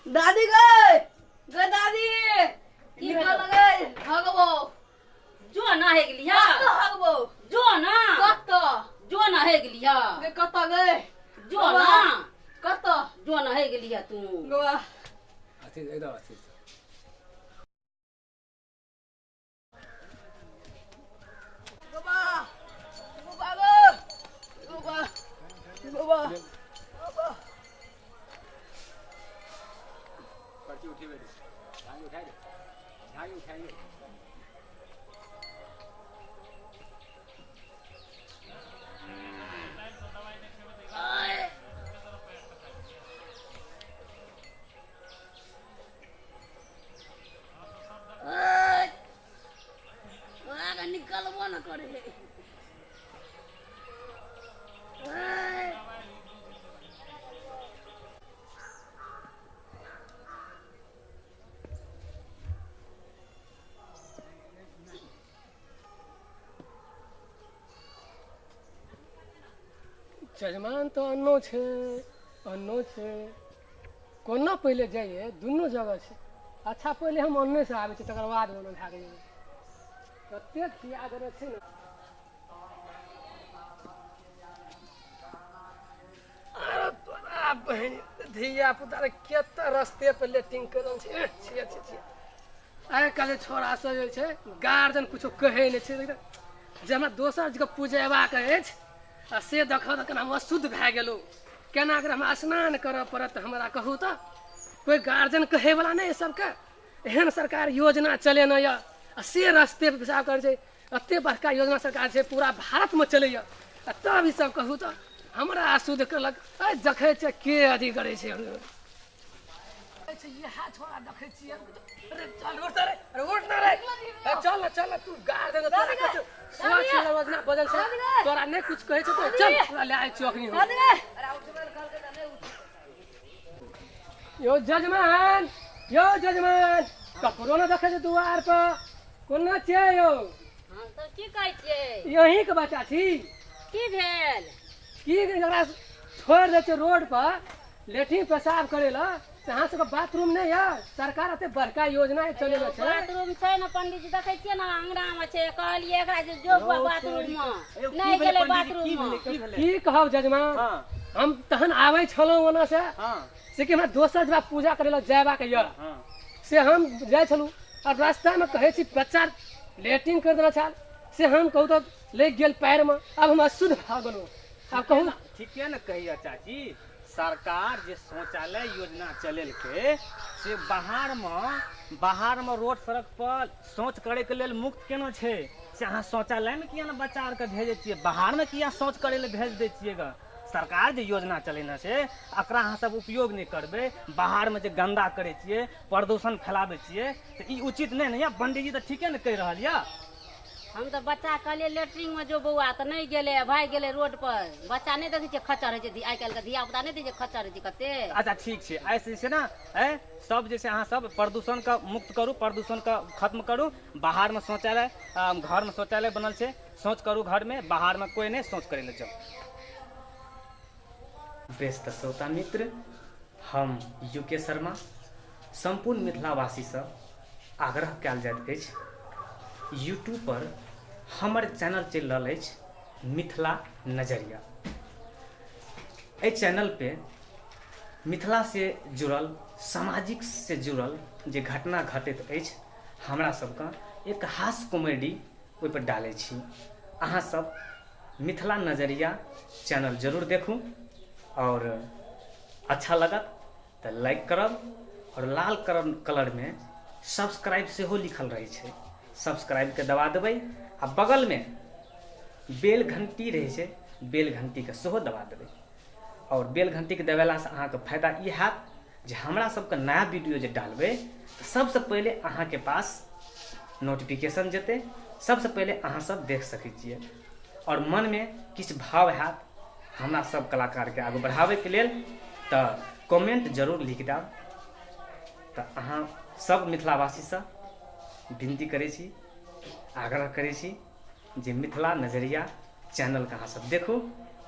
दादी गए गए दादी की निकल भेलौ? गए हगबो जो ना हे गेली हा कत हगबो जो ना कत जो ना हे गेली हा गे कत गए जो ना कत जो ना हे गेली हा तू गोवा अथी एकदम अथी गोबा गोबा गो गोबा गोबा गोबा पर्ची उठेबै झाँकी उठाइ दे झाँकी उठाइए। निकलबो न करे है। जजमान तऽ अन्नो छै अन्नो छै कोना पहिले जाइए दुनू जगह छै। अच्छा पहिले हम अन्नेसँ आबै छी तकर बाद ओन्ने भए गेलै। कतेक खिया देने छै ने। अरे तोरा बहिन धिया पुता रे कते रस्ते पर लेटिंग करल छै। एह, छियै छियै छियै आइ काल्हि छोड़ा सब जे छै गार्जियन कुछो कहै नहि छै जे हमरा दोसर जगह पुजेबाक अछि आ से देखऽ तऽ केना हम अशुद्ध भए गेलहुँ, केना अगर हमरा स्नान करऽ पड़त हमरा कहू तऽ कोइ गार्जियन कहैवला नहि सबके। एहन सरकार योजना चलेने यऽ आ से रस्ते पर पेशाब करै छै। एते बड़का योजना सरकार छै पूरा भारतमे चलैए आ तब ई सब कहू तऽ हमरा अशुद्ध केलक। अइ देखै छियै के अथी करै छै इएह छोड़ा देखै छियै। अरे चल उठ रे, अरे उठ ना रे, ए चल ना चल ना तू गार दे तोरा कुछ सोच योजना बदल छै तोरा नहि कुछ कहै छै तो चल तोरा ले आइ छियौ अखनी हम। यो जजमान, यो जजमान, ककरो ने देखै छै दुआर पर कोना छियै यौ? हम तऽ की कहै छियै? यहीं के बच्चा छी। की भेल? की एकरा छोड़ि दै छै रोड पर लेट्रिन पेशाब करै लए से अहाँ सबके बाथरूम नहि यऽ? सरकार एते बड़का योजना चलेने छै। बाथरूम छै ने पंडीजी, देखै छियै ने अंगना मे छै। कहलियै एकरा जे जो बुआ बाथरूम मे नहि गेलै बाथरूम मे। की कहब जजमान, हम तहन आबै छलहुँ ओना से से कि हमरा दोसर जगह पूजा करै लए जयबाक यऽ से हम जाइ छलहुँ आ रास्तामे कहै छी बच्चा लेट्रिन करि देने छल से हम कहू तऽ लागि गेल पैरमे, आब हम अशुद्ध भऽ गेलहुँ। आब कहू ठीके ने कहिया चाची, सरकार जे शौचालय योजना चलेलकै से बाहरमे रोड सड़क पर शौच करैके लेल मुक्त केना छै, से अहाँ शौचालयमे किया ने बच्चा आरके भेजै छियै, बाहरमे किया शौच करै लए भेज दै छियै ग? सरकार जे योजना चलेने छै एकरा अहाँ सब उपयोग नहि करबै, बाहरमे जे गन्दा करै छियै, प्रदूषण फैलाबै छियै, तऽ ई उचित नहि ने यऽ? पंडीजी तऽ ठीके ने कहि रहल यऽ। हम तऽ बच्चा कहलियै लेटरिंगमे जो बौआ तऽ नहि गेलै, भागि गेलै रोड पर। बच्चा नहि देखै छियै खच्चर होइ छै आइ काल्हिके धिया पुता, नहि देखै छियै खच्चर होइ छै कते। अच्छा ठीक छै, आइसँ जे छै ने सब जे छै अहाँ सब प्रदूषणके मुक्त करू, प्रदूषणके खत्म करू। बाहरमे शौचालय, घरमे शौचालय बनल छै, शौच करू घरमे, बाहरमे कोइ नहि शौच करै लए जाउ। बेस तऽ श्रोता मित्र, हम यू के शर्मा सम्पूर्ण मिथिलावासीसँ आग्रह कयल जाइत अछि, यूट्यूब पर हमर चैनल चलि रहल अछि मिथिला नजरिया। एहि चैनल पे मिथिला से जुड़ल सामाजिक से जुड़ल जे घटना घटैत अछि हमरा सबके एक हास्य कॉमेडी ओहि पर डालै छी। अहाँ सब मिथिला नजरिया चैनल जरूर देखू और अच्छा लगत तऽ लाइक करब आओर लाल कलरमे सब्सक्राइब सेहो लिखल रहै छै, सब्सक्राइबके दबा देबै आ बगलमे बेल घंटी रहै छै, बेल घंटीके सेहो दबा देबै। आओर बेल घंटीके दबेलासँ अहाँके फायदा ई हैत जे हमरा सबके नया वीडियो जे डालबै तऽ सबसँ पहिले अहाँके पास नोटिफिकेशन जेतै, सबसँ पहिले अहाँ सब देख सकै छियै। आओर मनमे किछु भाव हैत हमरा सब कलाकारके आगू बढ़ाबैके लेल तऽ कमेंट जरूर लिख देब। तऽ अहाँ सब मिथिलावासीसँ विनती करै छी, आग्रह करै छी जे मिथिला नजरिया चैनलके अहाँ सब देखू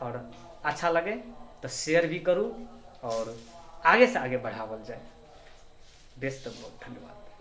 आओर अच्छा लगे तऽ शेयर भी करू आओर आगेसँ आगे बढ़ावल जाय। बेस तऽ बहुत धन्यवाद।